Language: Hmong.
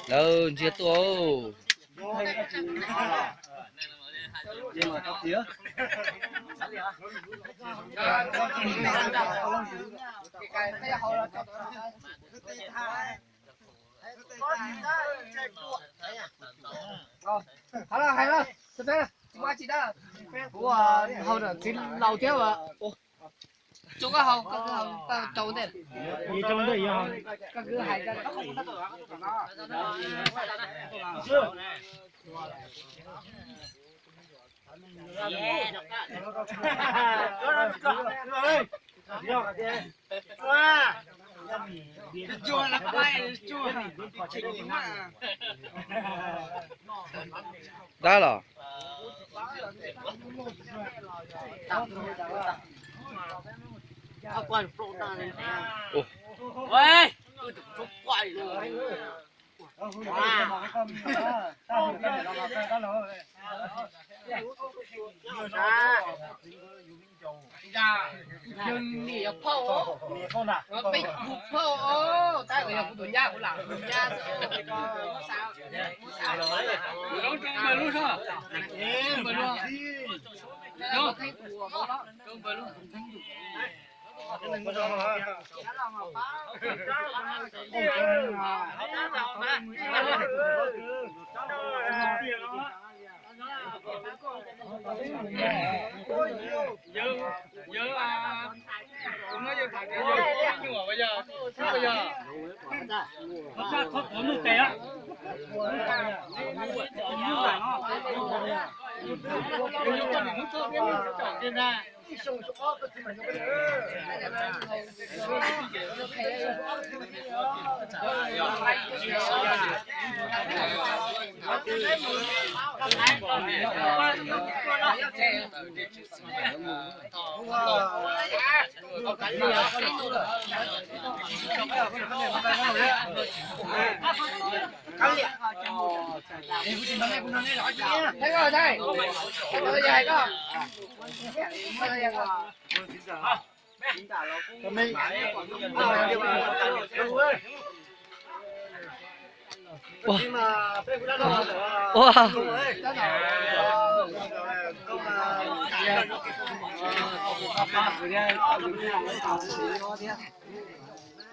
Lawv ntsia tuaj. Hais lawm, hais lawm, kuv hau txiv laus thiab. Tso koj hau, koj rau ntej. Koj kwv hais. Dab los? Yog nim yog phauj, peb yug phauj os, tab yog kuv tus nyab kuv lam tus nyab xwb. Ua, ua, ua.